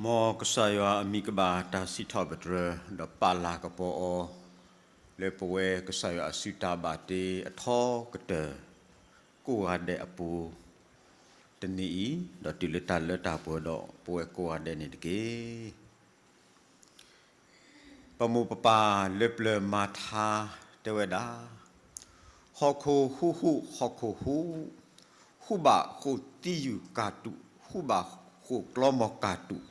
မ်ကစၢ်ယွၤအမံၤကဘၣ်တၢ်စံးထီၣ်ပတြၢၤ ဒီးပာ်လၤကပီၤအီၤ လၢပဝဲကစၢ်ယွၤအစုတၢ်ဘၣ်တ့အထီကတၢၢ် ကိးဂၤဒဲးအပူၤ တနံၤအံၤ ဒီးတုၤလၢတၢ်လၢတၢ်ပှဲၤဒီးပဝဲကိးဂၤဒဲးန့ၣ်တက့ၢ်. ပမိၢ်ပပၢ်လၢပျၢၤမၤထါတဲဝဲဒၣ်, ဟီၣ်ခိၣ်ဟူးဟူး ဟီၣ်ခိၣ်ဟူး, ဟူးဘၣ်ဃိာ်သံယုၢ်ကၢ်တူာ်, ဟူးဘၣ်ဃိာ်ကျီမီၤကၢ်တူာ်,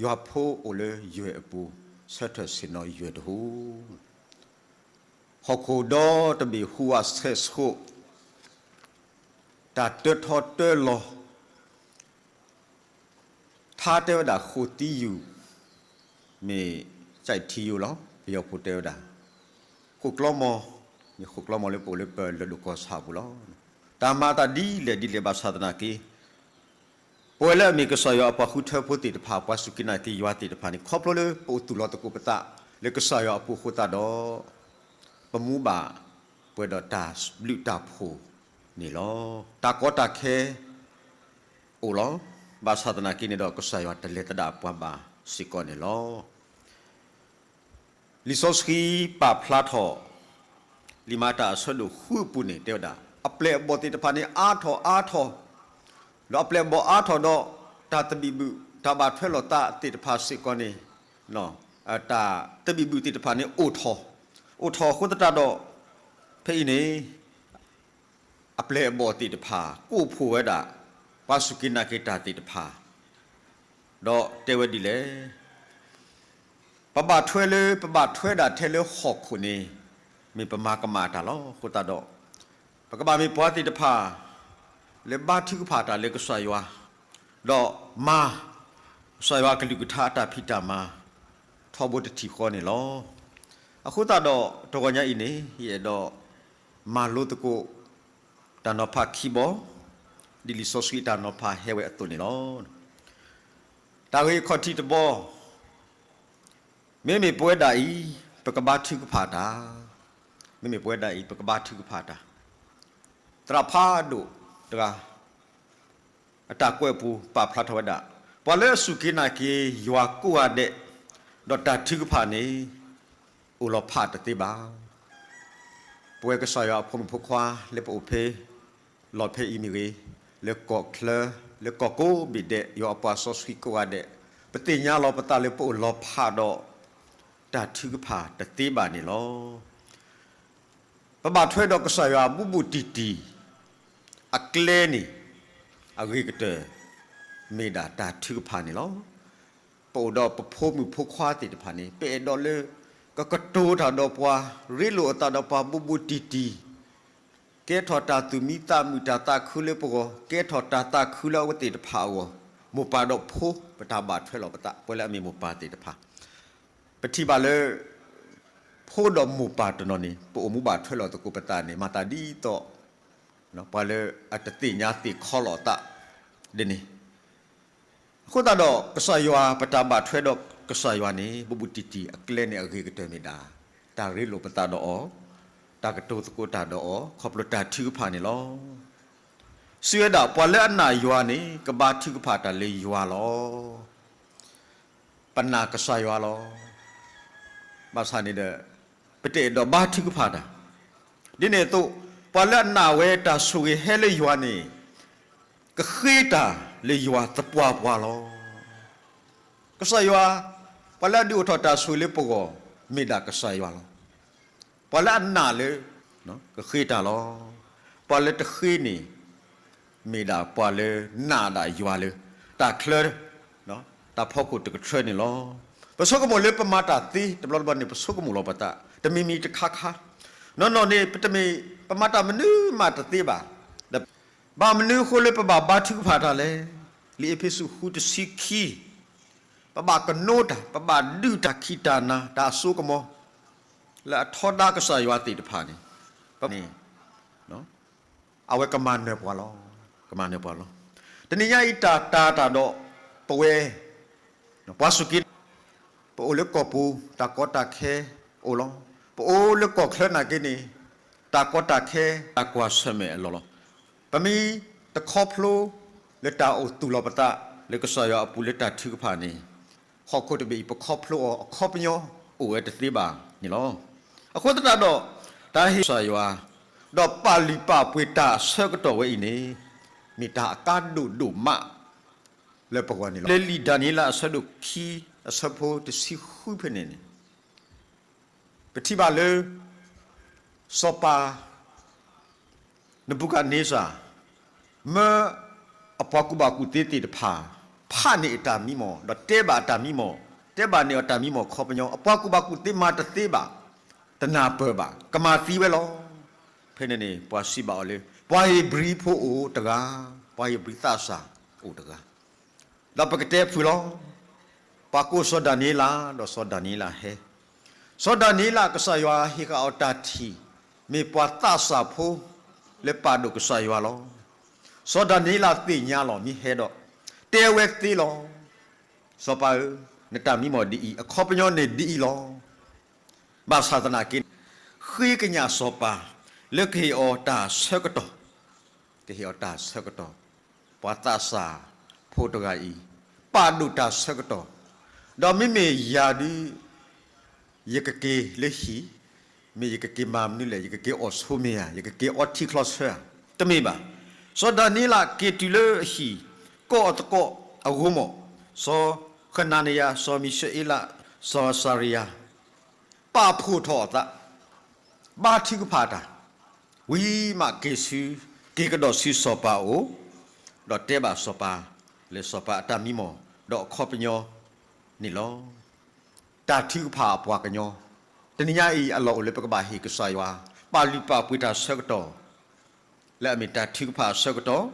ယွၤဖိအိၣ်လၢယွဲၢ်အပူၤ, ဆၢထၢၣ်ဆ့ၣ်နီၤယွဲၢ်တဟူး. ဟီၣ်ခိၣ်ဒီတဘ့ၣ်ဟူးဝးဆဲးဆှိး, တၢ်တၢထီတၢလီၤ ထါတဲဝဲဒၣ်ဃိာ်သံယုၢ်, မ့ၢ်ကၠဲးထံယိလီၤ. ပယီၤဖိတဲဝဲဒၣ်, ဃိာ်ကျီမီၤ, မ့ၢ်ဃိာ်ကျီမီၤလၢပအိၣ်လၢပလၢၢ်ဒိၣ်ကီၢ်ဆၣ်အပူၤလီၤ. တၢ်မၤအသးဒ်လဲၣ်ဒ်လဲၣ်ဘၣ်ဆၣ်သနာ်က့ ပဝဲလၢအမ့ၢ်ကစၢ်ယွၤအပှၤဃုထၢဖိသ့ၣ်တဖၣ် ပှၤစူၢ်က့ၤနာ်က့ၤယွၤသ့ၣ်တဖၣ်န့ၣ် ခီဖျိလၢပအိၣ်သူၣ်လီၤသကိးပသးလၢကစၢ်ယွၤအပူၤအဃိသတးဒီး ပမူဘၣ်ပှဲၤဒီးတၢ်ဘျုးတၢ်ဖှိၣ်န့ၣ်လီၤ. တၢ်ကီတၢ်ခဲအိၣ်လီၤ. ဘၣ်ဆၣ်သနာ်က့န့ၣ်ဒီး ကစၢ်ယွၤတလဲၤသဒၣ်ပှၤဘၣ်စ့ၢ်ကီးန့ၣ်လီၤ. လံာ်စီဆှံပာ်ဖျါထီၣ် လံာ်မၤတၢ်အဆၢဒိၣ်ဃုအပူၤန့ၣ် တဲဝဲဒၣ် အပျဲၢ်အဘီၣ်သ့ၣ်တဖၣ်န့ၣ် အါထီၣ်အါထီၣ်, ဒီးအပျဲၢ်အဘီၣ်အါထီၣ်ဒီး တၢ်သဘံၣ်ဘုၣ် တၢ်ဘၣ်ထွဲလိာ်သးသ့ၣ်တဖၣ်စ့ၢ်ကီးန့ၣ်, တၢ်သဘံၣ်ဘုၣ်သ့ၣ်တဖၣ်န့ၣ်အိၣ်ထီၣ်, အိၣ်ထီၣ်အဃိသတးဒီး ဖဲအံၤန့ၣ် အပျဲၢ်အဘီၣ်သ့ၣ်တဖၣ် ကိးဖှိၣ်ဝဲဒၣ် ပှၤစူၢ်က့ၤနာ်က့ၤတၢ်သ့ၣ်တဖၣ်, ဒီးတဲဝဲဒ်လဲၣ်, ပဘၣ်ထွဲလၢ ပဘၣ်ထွဲဒၣ်ထဲလၢဟီၣ်ခိၣ်န့ၣ် မ့ၢ်ပမၤကမၣ်တၢ်လီၤ. အဃိသတးဒီး ပကဘၣ်မ့ၢ်ပှၤသ့ၣ်တဖၣ် လၢဘါထုကဖၣ်တၢ်လၢကစၢ်ယွၤ, ဒီးမၤ ကစၢ်ယွၤအကလုၢ်ကထါအတၢ်ဖံးတၢ်မၤ ထီဘိတထံၣ်ဃီန့ၣ်လီၤ. အဃိသတးဒီး တဂီၤညါအံၤန့ၣ် ယအဲၣ်ဒိး မၤလိသကိး တၢ်နီၤဖးခံဘီ, ဒ်လံာ်စီဆှံအတၢ်နီၤဖးဟဲဝဲအသိးန့ၣ်လီၤ. တၢ်ဂ့ၢ်အခီၣ်ထံးတဘီ, မ့မ့ၢ်ပဝဲဒၣ်အံၤ ပကဘါထုကဖၣ်တၢ်, မ့မ့ၢ်ပဝဲဒၣ်အံၤ ပကဘါထုကဖၣ်တၢ်, သရၣ်ဖးဒိၣ်တဂၤ အတၢ်ကွဲးအပူၤပာ်ဖျါထီၣ်ဝဲဒၣ်, ပှၤလၢအစူၢ်က့ၤနာ်က့ၤယွၤကိးဂၤဒဲး, ဒီးတၢ်ထုကဖၣ်န့ၣ် အိၣ်လီၤဖးတသ့ဘၣ်. ပဝဲကစၢ်ယွၤအဖိမုၣ်ဖိခွါလၢပအိၣ်ဖဲ လီၢ်ဖဲအံၤမ့ၢ်ဂ့ၤ, လၢကီၢ်ချၢ, လၢကီၢ်ကိးဘ့ၣ်ဒဲး, ယွၤအပှၤစီဆှံကိးဂၤဒဲး, ပသ့ၣ်ညါလီၤပသးလၢပအိၣ်လီၤဖးဒီး တၢ်ထုကဖၣ်တသ့ဘၣ်န့ၣ်လီၤ. ပဘၣ်ထွဲဒီးကစၢ်ယွၤဘူးဘူးတံၢ်တံၢ် အကျဲန့ၣ် အဂ့ၤကတၢၢ် မ့ၢ်ဒၣ်တၢ်ထုကဖၣ်န့ၣ်လီၤ. ပအိၣ်ဒီးပဖိမုၣ်ဖိခွါသ့ၣ်တဖၣ်န့ၣ် ပအဲၣ်ဒိးလၢ ကကတိၤတၢ်ဒီးပှၤ, ရ့လိာ်အသးဒီးပှၤဘူးဘူးတံၢ်တံၢ်, ကဲထီၣ်တၢ်သူၣ်မံသးမုာ်တၢ်သးခုလၢပဂီၢ်, ကဲထီၣ်တၢ်သးခုလၢအဝဲသ့ၣ်တဖၣ်အဂီၢ်, မိၢ်ပၢ်ဒီးဖိ ပတၢ်ဘၣ်ထွဲလိာ်ပသး ပဝဲလၢအမ့ၢ်မိၢ်ပၢ်သ့ၣ်တဖၣ် ပထံၣ်ဘၣ်လၢ ဖိဒီးမိၢ်ပၢ်တနီၤန့ၣ် ပအိၣ်မူဘၣ်ထွဲလိာ်သကိးပသးန့ၣ် မၤသးဒ်သိး ပှၤလၢအတသ့ၣ်ညါသ့ၣ်ခီလိာ်အသးဒ်န့ၣ်, အဃိသတးဒီး ကစၢ်ယွၤ ပတၢ်ဘၣ်ထွဲဒီးကစၢ်ယွၤန့ၣ် ဘူးဘူးတံၢ်တံၢ်အကျဲန့ၣ်အဂ့ၤကတၢၢ်မ့ၢ်ဒၣ် တၢ်ရ့လိာ်ပသးဒီးအီၤ, တၢ်ကတိၤသကိးတၢ်ဒီးအီၤ ခီဖျိတၢ်ထုကဖၣ်န့ၣ်လီၤ. စံးဝဲဒၣ် ပှၤလၢအနာ်ယွၤန့ၣ် ကဘါထုကဖၣ်တၢ်လၢယွၤလီၤ. ပနာ်ကစၢ်ယွၤလီၤ. ဘၣ်ဆၣ်န့ၣ်ဒီး ပတအဲၣ်ဒိးဘါထုကဖၣ်တၢ်, ဒ်န့ၣ်အသိး ပှၤလၢအနာ်ဝဲတၢ်ဆိၣ်ဂ့ၤဟဲလၢယွၤန့ၣ် ကဃ့တၢ်လၢယွၤသပှၢ်ပှၢ်လီၤ. ကစၢ်ယွၤ, ပှၤလၢအဒုးအိၣ်ထီၣ်တၢ်ဆိၣ်ဂ့ၤလၢပဂီၢ် မ့ၢ်ဒၣ်ကစၢ်ယွၤလီၤ. ပှၤလၢအနာ်လၢ ကဃ့တၢ်လီၤ. ပှၤလၢတဃ့န့ၣ် မ့ၢ်ဒၣ်ပှၤလၢနာ်ဒၣ်ယွၤလၢ တၢ်ချၢ တၢ်ဖီခိၣ်တကထြၢန့ၣ်လီၤ. ပဆိကမိၣ်လၢပမၤတၢ်သ့တဘျီတဘျီန့ၣ် ပဆိကမိၣ်လီၤပသး တမံၤမံၤတခါခါ, နီၢ်နီၢ်န့ၣ် ပတမ့ၢ် ပမၤတၢ်မနုၤမးတသ့ဘၣ်. ဘၣ်မနုၤအဃိလၢပဘၣ်ဘါထုကဖၣ်တၢ်လဲၣ်. လံာ်အ့းဖ့းစူးဃုတဆံခံ ပဘၣ်ကနိတၢ်, ပဘၣ်ဒုးတၢ်ခံးတၢ်နၤ တၢ်အစိကမီၤ လၢအထီဒါကစၢ်ယွၤသ့ၣ်တဖၣ်န့ၣ် ပန့ၣ် အဝဲကမၤနၢၤပှၤလီၤ. ကမၤနၢၤပှၤလီၤ. တနံၤညါအံၤ တၢ်တာ်တၢ်ဒီးပဝဲ ပှၤစူၢ်က့ၤ ပအိၣ်လၢကီၢ်ပူၤ တၢ်ကီတၢ်ခဲအိၣ်လီၤ. ပအိၣ်လၢကီၢ်ချၢနာ်က့န့ၣ် တၢ်ကီတၢ်ခဲ တၢ်ကွၢ်ဆၢၣ်မဲာ်အလီၢ်လီၤ. ပမ့ၢ်တခီဖျိလၢတၢ်အိၣ်သူၣ်လီၤပသး လၢကစၢ်ယွၤအပူၤလၢတၢ်ထုကဖၣ်န့ၣ် ဟီၣ်ခိၣ်တဘ့ၣ်အံၤ ပခီဖျိအီၤအခီပညီအိၣ်ဝဲတသ့ဘၣ်န့ၣ်လီၤ. အဃိသတးဒီး တၢ်ဟ့ၣ်ကစၢ်ယွၤ ဒီးပာ်လုၢ်ပာ်ပှ့ၤတၢ်အဆၢကတီၢ်ဝဲအံၤန့ၣ် မ့ၢ်တၢ်အကါဒိၣ်ဒိၣ်မး လၢပဂီၢ်န့ၣ်လီၤ. လၢလံာ်ဒၤနံးယ့လးအဆၢဒိၣ်ခံ အဆၢဖိတဆံဃုဖဲန့ၣ်န့ၣ် ပထံၣ်ဘၣ်လၢ စီၤပၤ နဘူၤခၣ်နံစၢ် မၢအပှၤကူၣ်ဘၣ်ကူၣ်သ့သ့ၣ်တဖၣ် ဖးန့ၢ်အတၢ်မံမီၢ် ဒီးတဲဘၣ်အတၢ်မံမီၢ်, တဲဘၣ်န့ၢ်အတၢ်မံမီၢ်ခီပညီ အပှၤကူၣ်ဘၣ်ကူၣ်သ့မၤတသ့ဘၣ်, တနၢ်ပၢၢ်ဘၣ်, ကမၤသံဝဲလီၤ. ဖဲန့ၣ်န့ၣ် ပှၤစံးဘၣ်အီၤလၢ ပှၤဧ့ၤဘြံၤဖိအိၣ်တဂၤ, ပှၤဧ့ၤဘြံၤသးစၢ်အိၣ်တဂၤ ဒီးပကတဲဖုးလီၤ. ပှၤကိးစီၤဒၤနံးယ့လး ဒီးစီၤဒၤနံးယ့လးဟဲ. စီၤဒၤနံးယ့လး ကစၢ်ယွၤဟ့ၣ်ဃာ်အီၤတၢ်ထံၣ်, မ့ၢ်ပှၤသးစၢ်ဖိလၢပာ်ဒိၣ်ကစၢ်ယွၤလီၤ. စီၤဒၤနံးယ့လးသ့ၣ်ညါလီၤ မ့ၢ်ဟဲဒီး တဲဝဲသ့လီၤ. စီၤပၤဧၢ, နတၢ်မံမီၢ်ဒ်အံၤ, အခီပညီန့ၣ်ဒ်အံၤလီၤ. ဘၣ်ဆၣ်သနာ်က့ ဃ့ကညးစီၤပၤ လၢကဟ့ၣ်အီၤတၢ်ဆၢကတီၢ်, ကဟ့ၣ်အီၤတၢ်ဆၢကတီၢ်, ပှၤသးစၢ်ဖိတဂၤအံၤ ပာ်ဒိၣ်တၢ်ဆၢကတီၢ်, ဒီးမ့မ့ၢ်ယၤဒုး ယကက့ၤလၢဟံၣ်, မ့ၢ်ယကက့ၤမၤမနုၤလဲၣ်, ယကက့ၤအီၣ်ဆိမ့ၢ်ဧါ, ယကက့ၤအီထံချီဆၢဧါ, တမ့ၢ်ဘၣ်. စီၤဒၤနံးယ့လးက့ၤတုၤလၢအဟံၣ် ကီၢ်အသကိးအဂီၢ်မီၢ်, စီၤဃနၤနယၤ, စီၤမံၤၡအ့လး, စီၤစၤရယၤ ပာ်ဖှိၣ်ထီၣ်အသး, ဘါထုကဖၣ်တၢ်, ဝံၤမးက့ၤဆူ, က့ၤကဒီးဆူစီၤပၤအအိၣ်, ဒီးတဲဘၣ်စီၤပၤ လၢစီၤပၤအတၢ်မံမီၢ် ဒီးအခီပညီန့ၣ်လီၤ. တၢ်ထုကဖၣ်အပှၤကညီ, တနံၤညါအံၤ အလီၢ်အိၣ်လၢပကဘၣ်ဟ့ၣ်ကစၢ်ယွၤ ပာ်လုၢ်ပာ်ပှ့ၤတၢ်ဆၢကတီၢ်, လၢအမ့ၢ်တၢ်ထုကဖၣ်အဆၢကတီၢ်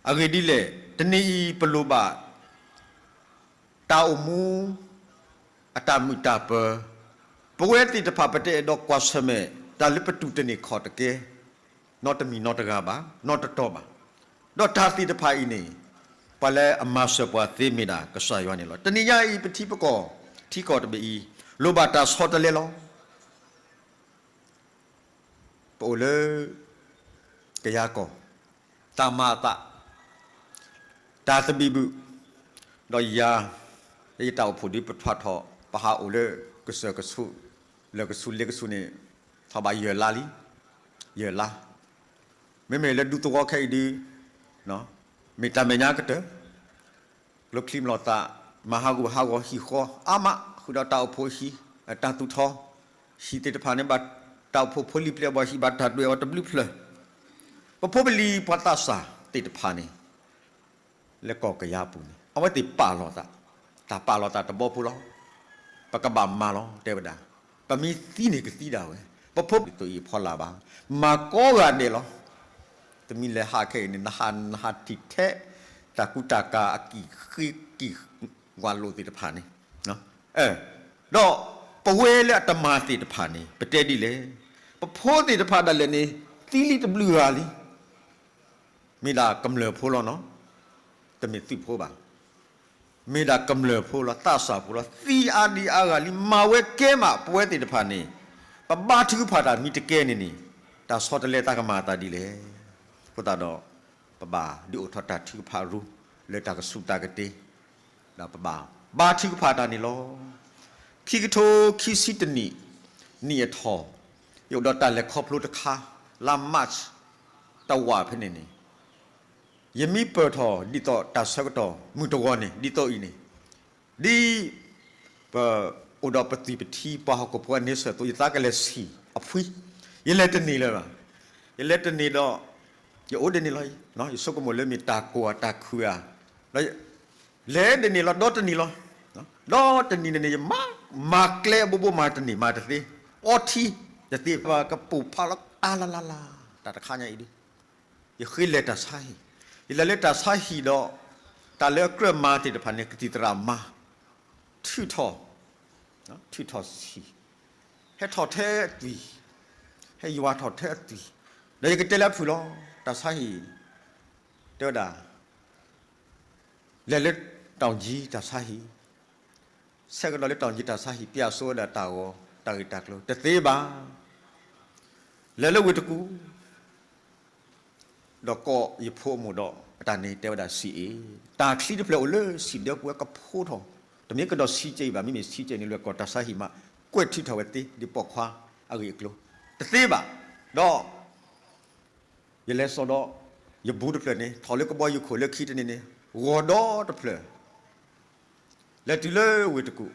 အဂ့ၢ်ဒ်လဲၣ်, တနံၤအံၤပလိၣ်ဘၣ် တၢ်အိၣ်မူ အတၢ်မုာ်တၢ်ပၢၤ, ပဝဲသ့ၣ်တဖၣ်ပတအဲၣ်ဒိးကွၢ်ဆၢၣ်မဲာ် တၢ်လၢပတူၢ်တန့ၢ်ခီၣ်တကဲ နီတမံၤနီတဂၤဘၣ်, နီတတီၤဘၣ်. ဒီးတၢ်သ့ၣ်တဖၣ်အံၤန့ၣ် ပှၤလၢအမၤစၢၤပှၤသ့မ့ၢ်ဒၣ်ကစၢ်ယွၤန့ၣ်လီၤ. တနံၤညါအံၤ ပထံပကီၢ် ထံကီၢ်တဘ့ၣ်အံၤ လိၣ်ဘၣ်တၢ်ဆီတလဲလီၤ. ပအိၣ်လၢ ကယၤကီၢ်, တၢ်မၤအသး, တၢ်သဘံၣ်ဘုၣ်, ဒီးယၤ လၢယတၢ်အိၣ်ဖှိၣ်ဒ်ပထွးထီၣ် ပဟးအိၣ်လၢကစၢၢ်ကဆူး, လၢကဆူးလ့ကဆူးန့ၣ် ထီၣ်ဘးယဲၢ်လါလံ, ယဲၢ်လါ. မ့မ့ၢ်လၢဒူသဝီခဲအံၤဒုး မ့ၢ်တၢ်မဲာ်ညါကတၢၢ် ကျိချံမျိာ်သၣ်, မၤဟးဂူာ်ဟးဂီၤဟံၣ်ဃီအါမး, ဃုာ်ဒီးတၢ်အိၣ်ဖှိၣ်ဟံၣ်, တၢ်သူၣ်ထီၣ်, ဟံၣ်သ့ၣ်တဖၣ်န့ၣ် ဘၣ်တၢ်အိၣ်ဖှိၣ်ဖိလံၤပျဲၢ်ဘီၣ်ဟံၣ် ဘၣ်တၢ်ဒွဲၣ်အီၤတဘျုးဖျၢၣ်. ပဖိပလံၤပှၤသးစၢ်သ့ၣ်တဖၣ်န့ၣ် လၢကီၢ်ကယၤပူၤန့ၣ် အဝဲသ့ၣ်ပာ်လီၤသး, တၢ်ပာ်လီၤသးတဘီဖိလီၤ. ပကဘၣ်မၤလီၤ တဲဝဲဒၣ်, ပမ့ၢ်သံန့ၣ်ကသံဒၣ်ဝဲ, ပဖိပလံၤသိးအံၤဖီလာ်ဘၣ်, မၤကိးဂၤဒဲးလီၤ. တမံၤလဲၤဟးခဲအံၤန့ၣ် နဟးနဟးထံၣ်ထဲ တၢ်ကူတၢ်ကၤအကံၢ်ဃ့ကံၢ်ကွၢ်လိာ်သ့ၣ်တဖၣ်န့ၣ်, ဒီးပဝဲလၢအတမၤသ့ၣ်တဖၣ်န့ၣ် ပတဲဒ်လဲၣ်, ပဖိသ့ၣ်တဖၣ်ဒၣ်လဲာ်န့ၣ် သံလံတဘျုးဂၤလံ. မ့ၢ်ဒၣ်ကမျၢၢ်ဖိလီၤနီၤ, တမ့ၢ်သုးဖိဘၣ်. မ့ၢ်ဒၣ်ကမျၢၢ်ဖိလီၤ, သးစၢ်ဖိလီၤ, သံအါဒံအါဂၤလံ, မၤဝဲကဲမး ပဝဲသ့ၣ်တဖၣ်န့ၣ်, ပဘါထုကဖၣ်တၢ်မ့ၢ်တကဲန့ၣ်န့ၣ်, တၢ်ဆီတလဲတၢ်ကမၤအသးဒ်လဲၣ်. အဃိသတးဒီး ပဘၣ်ဒုးအိၣ်ထီၣ်တၢ်ထုကဖၣ်ရူ လၢတၢ်ကဆူးတၢ်ကတ့ၤ ဒီးပဘၣ်ဘါထုကဖၣ်တၢ်န့ၣ်လီၤ. ခံကထိခံဆံတနံၣ် နံၣ်အထီၣ်, ယအိၣ်ဒီးတၢ်လဲၤခီဖျိတခါ, လါ March တဝာ်ဖဲန့ၣ်န့ၣ်, ယမ့ၢ်ပၢၢ်ထီၣ်ဒ်သိးတၢ်ဆၢကတီၢ် မုၢ်တဂီၤန့ၣ် ဒ်သိးအံၤန့ၣ်, ဒ် ပအိၣ်ဒီးပသွံၣ်ပထံ ပှၤဟီၣ်ခိၣ်ဖိအန့ဆၢၣ်အသိး ယသးကလဲၤဆံၣ်အဖှံ, ယလဲၤတန့ၢ်လၢၤဘၣ်. ယလဲၤတန့ၢ်ဒီး ယအိၣ်ဒ်န့ၣ်လီၤ. ယဆိကမိၣ်လၢမ့ၢ်တၢ်ကိၢ်ဧါ တၢ်ခုၣ်ဧါ, ဒီး လဲၤဒ်န့ၣ်လီၤ ဒီတနံၤလီၤ. ဒီတနံၤန့ၣ်န့ၣ် ယမၤ မၤကျဲအဘိဘိ မၤတန့ၢ် မၤတသ့, အီထံတသ့ဘၣ် ကပိာ်ဖးလီၤ အါလါလါလါ, တၢ်တခါညါအံၤဒုး ယဃ့လဲၤတၢ်ဆါဟံၣ်, ယလဲၤလၢတၢ်ဆါဟံၣ်ဒီး တၢ်လၢအကြၢးမၤသ့ၣ်တဖၣ်န့ၣ် ကသံၣ်သရၣ်မၤ, ထုးထီၣ်, ထုးထီၣ်ဆံၣ်, ဟဲထီၣ်ထဲအသွံၣ်, ဟဲယွၤထီၣ်ထဲအသွံၣ်, ဒီးယကတဲလၢအဖုၣ်လီၤ. တၢ်ဆါဟံၣ်, တဲဝဲဒၣ် လဲၤလၢတီၣ်ကၠံတၢ်ဆါဟံၣ်, ဆဲးကဒီးလၢတီၣ်ကၠံတၢ်ဆါဟံၣ် ပျဲစိဝဲဒၣ်တၢ်ဂီၤ တၢ်ဂ့ၢ်တၢ်ကျိၤ တသ့ဘၣ်. လဲၤလၢဝ့ၢ်တကူၣ် ဒီးကိးယဖိအမိၢ်ဒီး အတၢ်န့ၣ်တဲဝဲဒၣ် စံးအ့ၣ်, တၢ်ချံတဖျၢၣ်အိၣ်လၢစံးဒၢပူၤဝဲကဖိထီၣ်, တမ့ၢ်ကဒီးဆံးကဲအံၤဘၣ်, မ့မ့ၢ်ဆံးကဲန့ၣ်လၢကီၢ်တၢ်ဆါဟံၣ်မး ကွဲးထုးထီၣ်ဝဲသ့ ဒ်ပိာ်ခွါအဂ့ၢ်အကျိၤ တသ့ဘၣ်. ဒီး ယလဲၤစိာ်ဒီး ယဘူးတဖျၢၣ်န့ၣ် ထီၣ်လၢကဘီယူၤခိၣ်လၢခံတနံၤန့ၣ် ဂီၤဒီတဖျၢၣ် လဲၤတုၤလၢဝ့ၢ်တကူၣ်,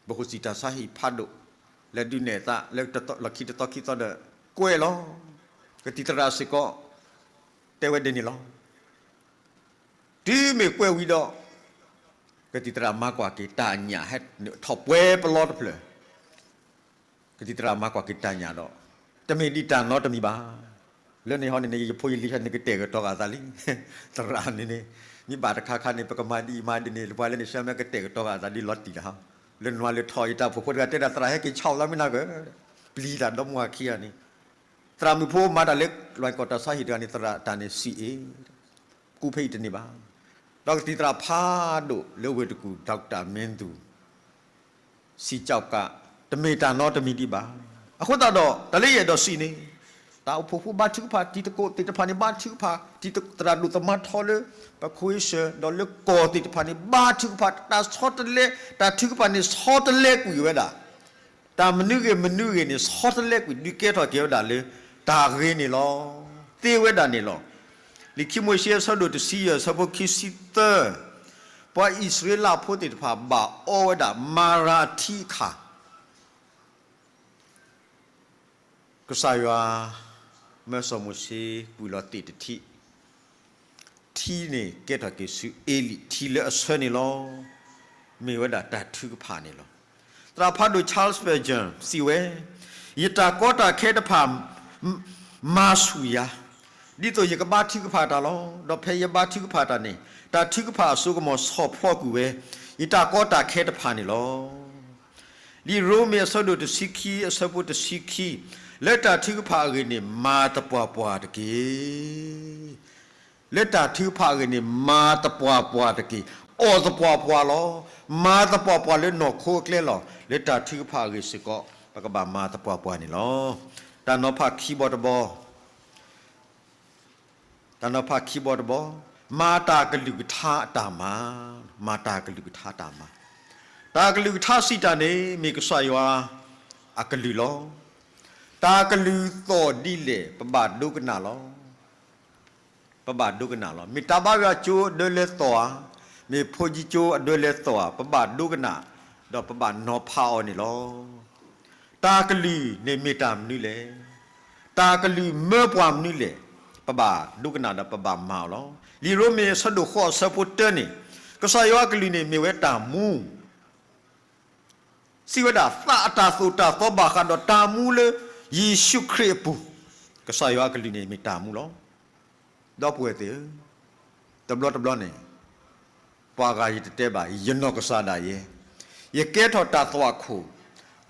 ဘၣ်ဃိၣ်စံၣ်တၢ်ဆါဟံၣ်ဖးဒိၣ်, လဲၤဒုးနဲၣ်သးလၢလီၢ်ခံတသီခံသီဒီး ကွဲးလီၤ. ကသံၣ်သရၣ်စ့ၢ်ကီး တဲဝဲဒ်န့ၣ်လီၤ. တုၤမ့ၢ်ကွဲးဝံၤဒီး ကသံၣ်သရၣ်မၤကွၢ်က့ၤတၢ်ညၣ်ဟဲထီၣ်ပှဲၤပလီတဖျၢၣ် ကသံၣ်သရၣ်မၤကွၢ်က့ၤတၢ်ညၣ်ဒီး တမ့ၢ်ဒ်တၢ်နီတမံၤဘၣ်. လၢန့ၣ်ဟီန့ၣ်န့ၣ် ယဖိယလံၤဟဲန့ၣ်ကတဲာ်ကတီၤဃာ်သးလံ. သရၣ်န့ၣ်န့ၣ် မ့ၢ်ဘၣ်တခါခါန့ၣ် ပကမၤဒ်အံၤမၤဒ်န့ၣ် လၢပှၤလၢန့ၣ် ဆၢမ့ၢ်ကတဲာ်ကတီၤဃာ်သးဒ်လီၤတံၢ်လီၤဟီ. လၢနွါလၢထီၣ်အံၤ တၢ်အိၣ်ဖှိၣ်ဖိတဂၤတဲဒၣ် သရၣ်ဟဲက့ၤဆီၣ်လီၤမ့ၢ်နၤကၢ, ပျံၤတၢ်ဒီမါဝၤခံဂၤန့ၣ် သရၣ်မုၣ်ဖိမၤတၢ်လၢလွဲၢ်ကီၢ်တၢ်ဆါဟံၣ်တဂၤန့ၣ် သရၣ်တၢ်န့ၣ်စံးအ့ၣ်, ကူဖဲအံၤတန့ၢ်ဘၣ်. ဒီးကသံၣ်သရၣ်ဖးဒိၣ်လၢဝ့ၢ်တကူၣ် ဒီကတၢၣ်မ့ၢ်သူၣ် စံးကၠီၣ်ကး တမ့ၢ်တၢ်နီတမံၤဒံးဘၣ်. အဃိသတးဒီး တၢ်လၢယအဲၣ်ဒိးစံးန့ၣ် တၢ်အိၣ်ဖှိၣ်ဖိဘါထုကဖၣ် တံၤသကိးသ့ၣ်တဖၣ်န့ၣ် ဘါထုကဖၣ် တံၤသရၣ်ဒိၣ်သမါထီလၢ ပခိၣ်အ့ၡၢၣ် ဒီးလၢကီၢ်သ့ၣ်တဖၣ်န့ၣ် ဘါထုကဖၣ် တၢ်ဆီတလဲ တၢ်ထုကဖၣ်န့ၣ် ဆီတလဲကွံာ်ဝဲဒၣ် တၢ်မနုၤဂ့ၤမနုၤဂ့ၤန့ၣ် ဆီတလဲကွံာ် ဒုးကဲထီၣ်က့ၤဝဲဒၣ်လၢ တၢ်ဂ့ၤန့ၣ်လီၤ. သ့ဝဲဒၣ်န့ၣ်လီၤ. လံာ်ခံမိၤၡ့အဆၢဒိၣ်တဆံယဲၢ် အဆၢဖိခံဆံသၢ, ပှၤအံၣ်စရ့လးဖိသ့ၣ်တဖၣ်ဘၣ်အီဝဲဒၣ်မၤရၤအထံအခၣ် ကစၢ်ယွၤ မၢစီၤမိၤၡ့ကွံာ်လီၤသ့ၣ်တထံၣ်, ထံန့ၣ်ကဲထီၣ်က့ၤဆူအ့လံၣ် ထံလၢအဆၢန့ၣ်လီၤ. မ့ၢ်ဝဲဒၣ်တၢ်ထုကဖၣ်န့ၣ်လီၤ. သရၣ်ဖးဒိၣ် Charles Spurgeon စံးဝဲ, ယတၢ်ကီတၢ်ခဲတဖၣ် မၤဆူၣ်ယၤ, ဒ်သိးယကဘါထုကဖၣ်တၢ်လီၤ. ဒီးဖဲယဘါထုကဖၣ်တၢ်န့ၣ် တၢ်ထုကဖၣ်အစိကမီၤဆီၣ်ဖျိကွံာ်ဝဲ ယတၢ်ကီတၢ်ခဲတဖၣ်န့ၣ်လီၤ. လံာ်ရိမ့ၤအဆၢဒိၣ်တဆံခံ အဆၢဖိတဆံခံ, လၢတၢ်ထုကဖၣ်အဂ့ၢ်န့ၣ် မၤသပှၢ်ပှၢ်တက့ၢ်. လၢတၢ်ထုကဖၣ်အဂ့ၢ်န့ၣ် မၤသပှၢ်ပှၢ်တက့ၢ်. အီၣ်သပှၢ်ပှၢ်လီၤ. မၤသပှၢ်ပှၢ်လၢနီၢ်ခိအကျဲလီၤ. လၢတၢ်ထုကဖၣ်အဂ့ၢ်စ့ၢ်ကီး ပကဘၣ်မၤသပှၢ်ပှၢ်န့ၣ်လီၤ. တၢ်နီၤဖးခံဘီတဘီ တၢ်နီၤဖးခံဘီတဘီ, မၤတၢ်ကလုၢ်ကထါအတၢ်မၤ, မၤတၢ်ကလုၢ်ကထါတၢ်မၤ, တၢ်ကလုၢ်ကထါစံးတၢ်န့ၣ် မ့ၢ်ကစၢ်ယွၤအကလုၢ်လီၤ. တၢ်ကလုၢ်သီၣ်ဒ်လဲၣ် ပဘၣ်ဒိကနၣ်လီၤ. ပဘၣ်ဒိကနၣ်လီၤ. မ့ၢ်တၢ်ဘါယွၤကၠိအဒၢလဲၤသီၣ်ဧါ, မ့ၢ်ဖိကၠိကၠိအဒၢလဲၤသီၣ်ဧါ, ပဘၣ်ဒိကနၣ်, ဒီးပဘၣ်နီၤဖးအီၤန့ၣ်လီၤ. တၢ်ကလုၢ်န့ၣ်မ့ၢ်တၢ်မနုၤလဲၣ်. တၢ်ကလုၢ်မၢပှၤမနုၤလဲၣ်. ပဘၣ်ဒိကနၣ်ဒီးပဘၣ်မၤအီၤလီၤ. လံာ်ရိမ့ၤအဆၢဒိၣ်ဃိးအဆၢဖိတၢန့ၣ်, ကစၢ်ယွၤအကလုၢ်န့ၣ်မ့ၢ်ဝဲတၢ်မူ စံးဝဲဒၣ် သးအတၢ်သိၣ်တၢ်သီဘၣ်ဃးဒီးတၢ်မူလၢယ့ၣ်ၡူးခရံာ်အပူၤ, ကစၢ်ယွၤအကလုၢ်န့ၣ်မ့ၢ်တၢ်မူလီၤ. ဒီပုၢ်ဝဲၢ်သ့ၣ်ဧၢ, တဘျီတဘျီန့ၣ် ပှၤဂၤယတတဲဘၣ် ယနီၢ်ကစၢ်ဒၣ်ယဲ, ယကဲထီၣ်တၢ်သွၣ်ခိၣ်,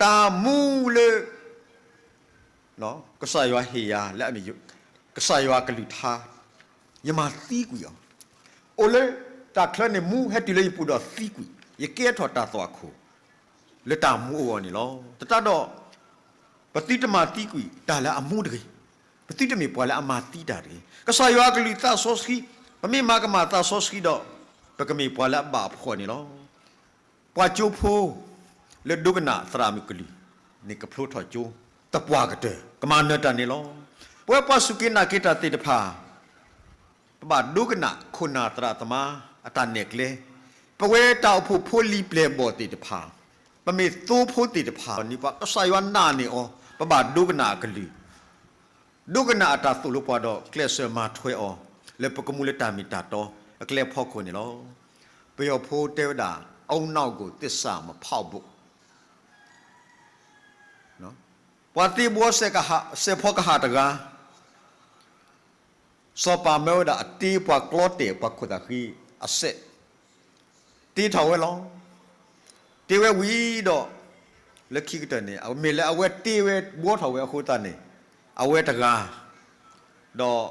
တၢ်မူလၢ ကစၢ်ယွၤဟ့ၣ်ယၤလၢအမ့ၢ် ကစၢ်ယွၤကလုၢ်ကထါ, ယမၤသံကွံာ်အီၤ, အိၣ်လၢတၢ်ချၢန့ၣ်မူဟဲတုၤလၢယပူၤဒီးသံကွံာ်, ယကဲထီၣ်တၢ်သွၣ်ခိၣ် လၢတၢ်မူအဂီၢ်န့ၣ်လီၤ. တတၢ်ဒီး ပသုတမၤသံကွံာ်တၢ်လၢအမူတဂ့ၤ, ပသုတမ့ၢ်ပှၤလၢအမၤသံတၢ်တဂ့ၤ. ကစၢ်ယွၤအကလုၢ်သးစီဆှံ, ပမ့ၢ်မၤကမၣ်သးစီဆှံဒီး ပကမ့ၢ်ပှၤလၢအဘၣ်အဖှီၣ်န့ၣ်လီၤ. ပှၤကၠိဖိ လၢဒိကနၣ်သရၣ်မုၣ်ကလုၢ်န့ၣ် ကဖျိထီၣ်ကၠိ သပှၢ်ကတၢၢ် ကမၤနၢၤတၢ်န့ၣ်လီၤ. ပဝဲပှၤစူၢ်က့ၤနာ်က့ၤတၢ်သ့ၣ်တဖၣ် ပဘၣ်ဒိကနၣ်ခိၣ်နၢ်သရၣ်သမါအတၢ်နဲၣ်ကျဲ, ပဝဲတၢ်အိၣ်ဖှိၣ်ဖိလံၤပျဲၢ်ဘီၣ်သ့ၣ်တဖၣ်, ပမ့ၢ်သိဖိသ့ၣ်တဖၣ်န့ၣ် ပှၤကစၢ်ယွၤနာ်န့ၢ်အီၤ, ပဘၣ်ဒိကနၣ်အကလုၢ် ဒိကနၣ်အတၢ်သိၣ်လိပှၤဒီးကျဲးစၢးမၤထွဲအီၤ လၢပကမူလၢတၢ်မ့ၢ်တၢ်တီအကျဲအဖီခိၣ်န့ၣ်လီၤ. ပယီၤဖိတဲဝဲဒၣ် အုံနောက်ကို သစ္စာမဖောက်ဖို့ ပှၤသ့ဘှီစဲးဖီကဟၣ်တဂၤ စီၤပၤမၢဝဲဒၣ်အတ့ပှၤကျီတဲာ်ပှၤခိၣ်သၣ်ဃံအစဲး တ့ထီၣ်ဝဲလီၤ. တ့ဝဲဝံၤဒီး လၢခံကတၢၢ်န့ၣ် မ့ၢ်လၢအဝဲတ့ဝဲဘှီထီၣ်ဝဲအဃိသတးန့ၣ် အဝဲတဂၤ ဒီး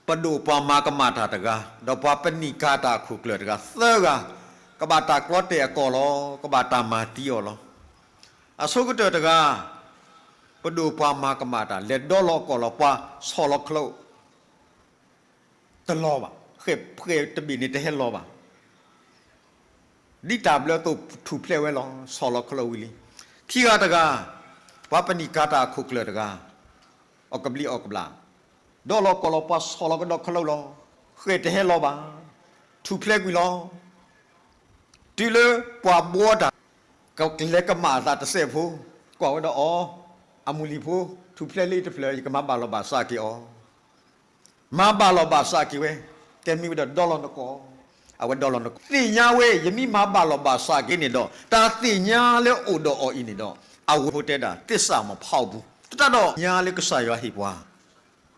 ပဒိၣ်ပှၤမၤကမၣ်တၢ်တဂၤ ဒီးပှၤပနံာ်ကၤတၢ်အခိၣ်ကျၢၢ်တဂၤ သၢဂၤ ကဘၣ်တၢ်ကျီတဲာ်အကီၢ်လီၤ. ကဘၣ်တၢ်မၤသံအီၤလီၤ. အဆိကတၢၢ်တဂၤ ပဒိၣ်ပှၤမၤကမၣ်တၢ် လဲၤဒီလီၤအကီၢ်လီၤ. ပှၤဆီၣ်လီၤခလိာ် တလီၤဘၣ်, ဃဲၣ်ဃဲၣ်တဘ့ၣ်န့ၣ်တဟဲလီၤဘၣ်. ဒ်တၢ်ဘျၢအသိးထူၣ်ဖျဲးဝဲလီၤ, ဆီၣ်လီၤခလိၣ်ဝံၤလံ. ခံဂၤတဂၤ, ပှၤပနံာ်ကၤတၢ်အခိၣ်ကျၢၢ်တဂၤ, အီၣ်ကဘျံးအီၣ်ကဘျၣ်, ဒီးလီၤကိးလီၤပှၤဆီၣ်လီၤကဒီးခလိၣ်လီၤ, ဃဲၣ်တဟဲလီၤဘၣ်, ထူၣ်ဖျဲးကွံာ်လီၤ. တုၤလၢပှၤဘှီတၢ်, ကလဲၤကမၣ်အသးတစဲးဖိ, ကွၢ်ဝဲဒီးအီၤ, အမုၢ်လံၤဖိ, ထူၣ်ဖျဲးလၢတဖျၢၣ် ယကမၤဘၣ်လီၤဘၣ်စးက့ၤအီၤ မၤဘၣ်လီၤဘၣ်စးက့ၤဝဲ, တဲမ့ၢ်ဝဲဒီးဒီလီၤနကိး, အဝဲဒီလီၤနကိး, သ့ၣ်ညါဝဲ ယမ့ၢ်မၤဘၣ်လီၤဘၣ်စးက့ၤန့ၣ်ဒီး တၢ်သ့ၣ်ညါလၢအိၣ်ဒီးအီၤအံၤန့ၣ်ဒီး အဝဲဖိတဲဒၣ် သစ္စာမဖောက်ဘူး. သတးဒီးညါလၢကစၢ်ယွၤဟ့ၣ်ပှၤ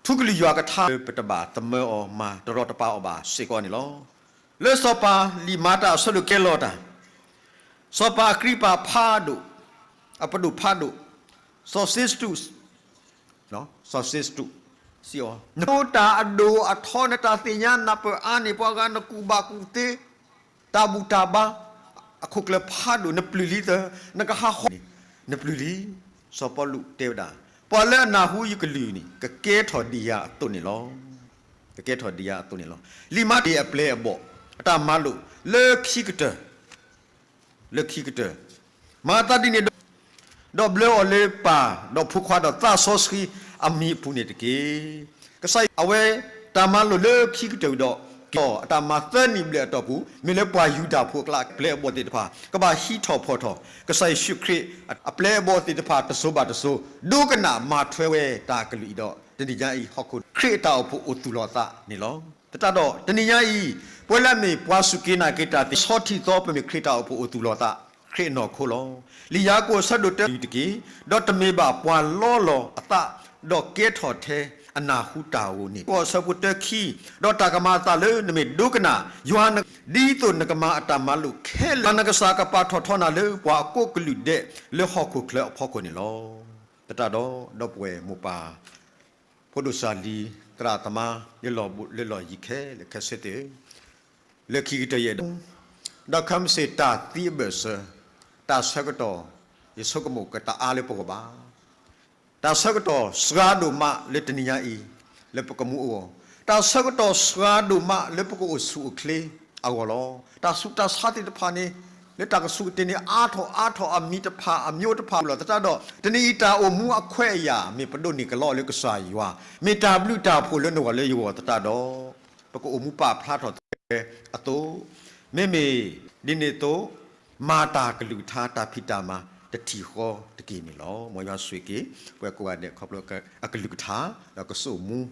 ထူကလုၢ်ယွၤကထါ ပတဘၣ်သမၢအီၤ မၤတရီတပါအီၤဘၣ်စ့ၢ်ကီးန့ၣ်လီၤ. လၢစီၤပၤလံာ်မၤတၢ်အဆၢဒိၣ်ကဲလီၤတၢ်, စီၤပၤအကြံးပၤဖးဒိၣ်, အပဒိၣ်ဖးဒိၣ်, စီၤစ့စတူး, စီၤစ့စတူး, စံးအီၤ, နတၢ်အဒိၣ်အထီ နတၢ်သ့ၣ်ညါနၢ်ပၢၢ်အါန့ၣ် ပှၤဂၤနကူၣ်ဘၣ်ကူၣ်သ့, တၢ်ဘူၣ်တၢ်ဘါ, အခိၣ်ကျၢၢ်ဖးဒိၣ် နပျုၢ်လံသၢ, နကဟးဟီန့ၣ် နပျုၢ်လံ. စီၤပီလူးတဲဝဲဒၣ်, ပှၤလၢအနၢ်ဟူယကလုၢ်န့ၣ် ကကဲထီၣ်ဒံးယၤအသိးန့ၣ်လီၤ. ကကဲထီၣ်ဒံးယၤအသိးန့ၣ်လီၤ. လံာ်မၤတၢ်အပျဲၢ်အဘီၣ် အတၢ်မၤလိာ် လၢခံကတၢၢ် လၢခံကတၢၢ်, မၤသးဒ်န့ၣ်ဒီး, ဒီးဘျၢအီၤလၢပၢ်, ဒီးဖိခွါ, ဒီးသးစီဆှံအမံၤအပူၤန့ၣ်တက့ၢ်. ကစၢ်ယွၤ အဝဲတၢ်မၤလိာ်လၢခံကတၢၢ်ဒီး ကီၢ်အတၢ်မၤသၢနံၣ်ဘျဲၣ်အတီၢ်ပူၤ မ့ၢ်လၢပှၤယူဒၤဖိအကျါ အပျဲၢ်အဘီၣ်သ့ၣ်တဖၣ် ကဘၣ်ဟံးထီၣ်ဖီၣ်ထီၣ် ကစၢ်ယ့ၣ်ၡူးခရံာ်အပျဲၢ်အဘီၣ်သ့ၣ်တဖၣ်တစိၤဘၣ်တစိၤ ဒိကနၣ်မၤထွဲဝဲတၢ်ကလုၢ်အံၤဒီး တနံၤညါအံၤ ဟီၣ်ခိၣ်ခရံာ်အတၢ်အိၣ်ဖှိၣ်အိၣ်သူၣ်လီၤအသးန့ၣ်လီၤ. သတးဒီး တနံၤညါအံၤ ပဝဲလၢအမ့ၢ်ပှၤစူၢ်က့ၤနာ်က့ၤတၢ်သ့ၣ်ညါ ဆီထံၣ်သီပမ့ၢ်ခရံာ်တၢ်အိၣ်ဖှိၣ်အိၣ်သူၣ်လီၤအသး ခရံာ်အနီၢ်ခိလီၤ. လံာ်ယၤကိာ်အဆၢဒိၣ်တၢ တက့ၢ်, ဒီးတမ့ၢ်ဘၣ်ပှၤလီလီၤအသး ဒီးကဲထီၣ်ထဲအနၢ်ဟူတၢ်ဧိၤန့ၣ် ကိးအဆၢဖိတၢခံ, ဒီးတၢ်ကမၤအသးလၢနမ့ၢ်ဒိကနၣ်ယွၤ ဒ်သိးနကမၤအတၢ်မၤလိာ်ခဲလၢာ် ယွၤနကစၢ်ကပာ်ထီၣ်ထီနၤလၢပှၤအကိးကလုာ်ဒဲးလၢဟီၣ်ခိၣ်ချၢအဖီခိၣ်န့ၣ်လီၤ. သတးဒီး ဒီပုၢ်ဝဲၢ်မိၢ်ပၢ် ဖိဒိၣ်စၢ်လံၤ သရၣ်သမါ လၢလီၢ်ဘူးလၢလီၢ်ယံၤခဲလၢာ်ခဲဆ့သ့ၣ်ဧၢ, လၢခံကတၢၢ်ယအဲၣ်ဒိး ဒီးခဲမုၢ်ဆ့ၣ်တၢ်သံအဘၢၣ်စၢၤ, တၢ်ဆၢကတီၢ် ယဆိကမိၣ်ကတအါလၢပဂီၢ်ဘၣ်. တၢ်ဆၢကတီၢ်စှၤဒိၣ်မးလၢတနံၤညါအံၤ လၢပကမူအဂီၢ်, တၢ်ဆၢကတီၢ်စှၤဒိၣ်မးလၢပကအိၣ်ဆူၣ်အိၣ်ချ့အဂီၢ်လီၤ. တၢ်ဆူးတၢ်ဆါသ့ၣ်တဖၣ်န့ၣ် လၢတၢ်ကဆူးကတ့ၢ်န့ၣ် အါထီၣ်အါထီၣ် အမံၤတဖၣ်အမျိုးတဖၣ်လီၤ. သတးဒီး တနံၤအံၤတၢ်အိၣ်မူအခွဲးအယာ် မ့ၢ်ပဒိးန့ၢ်ကလီလၢကစၢ်ယွၤ, မ့ၢ်တၢ်ဘျုးတၢ်ဖှိၣ်လၢနဂီၢ်လၢယဂီၢ်သတးဒီး ပကအိၣ်မူပာ်ဖျါထီၣ်သ့အသိး, မ့မ့ၢ်ဒ်န့ၣ်အသိး မၤတၢ်ကလုၢ်ကထါတၢ်ဖံးတၢ်မၤတထံၣ်ဃီတက့ၢ်န့ၣ်လီၤ. မ်ယွၤဆိၣ်ဂ့ၤက့ၤ ပှၤကိးဂၤဒဲးခီဖျိအကလုၢ်ကထါ ဒီးကစိာ်မူ